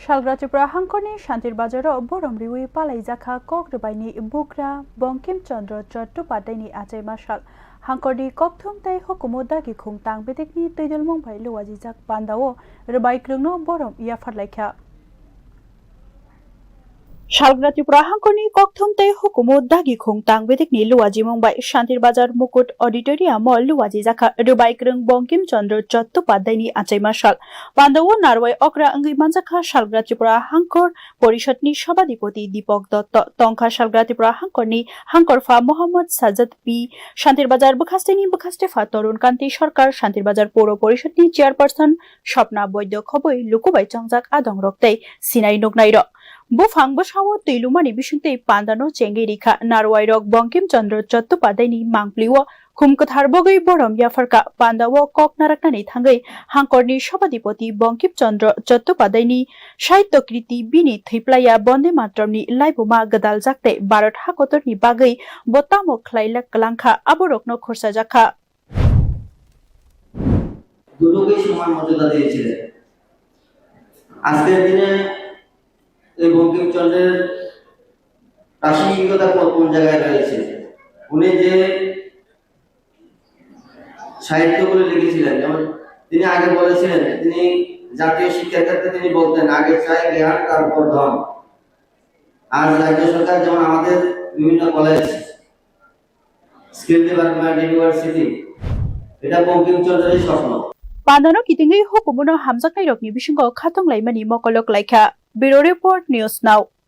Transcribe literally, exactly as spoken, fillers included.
Salgra Tripura hangkorni Shantir Bazaro borom riwi palaijakha kok rwbaini bugra Bongkim Chandra Chattopadhyayni achaima sal. Hangkorni kokthum tei hukumu dagi khung tang bedekni twidulmung bai luwajijak pandao rwbai kwrwngno borom yapharlaikha. Salgra Tripura hangkorni kokthum tei hukumu dagi khung tang bedekni luwajimung bai Shantir Bazar Mukut Auditorium o luwajijakha rwbai kwrwng Bongkim Chandra Chattopadhyayni achaima sal. Pandao narwai okra wngwi manjakha Salgra Tripura hangkor Porishadni Sabhadipoti Dipak Dotto, tongkha Salgra Tripura hangkorni hangkorpha Mohammad Sajad P, Shantir Bazar bwkhasteni bwkhastepha Tarun Kanti Sarkar, Shantir Bazar Poro Porishadni Chairperson Swapna Boidyo khobwi lukubai chongjak adongrok tei sinai nuknairok. Buphang bwsao twi lumani bisingtwi pandano chengwi rikha narwairok Bongkim Chandra Chattopadhyayni mangpli o khum kwthar bogwi borom yapharkha. Pandao kok naraknani thangwi hangkorni Sabhadipoti Bongkim Chandra Chattopadhyayni Sahitya Kriti bini thwiplaiya Bonde Matramni laibuma gwdaljak tei Bharat hakotorni bagwi bo tamo khlailak kwlangkha, aborokno khursajakha. দুটোকেই সমান মর্যাদা দিয়েছিলেন। আজকের দিনে এই বঙ্কিমচন্দ্রের প্রাসঙ্গিকতা কোন কোন জায়গায় রয়েছে? উনি যে সাহিত্যগুলো লিখেছিলেন, যেমন তিনি আগে বলেছিলেন, তিনি জাতীয় শিক্ষার ক্ষেত্রে তিনি বলতেন, "আগে চাই জ্ঞান, তারপর ধন।" আজ রাজ্য সরকার যেমন আমাদের বিভিন্ন কলেজ, স্কিল ডেভেলপমেন্ট ইউনিভার্সিটি, এটা বঙ্কিমচন্দ্রের স্বপ্ন। Pandano kitingwi hukumuno hamjaknairokni bisingo khatunglaimani mokolok laikha. Bureau Report, News Now.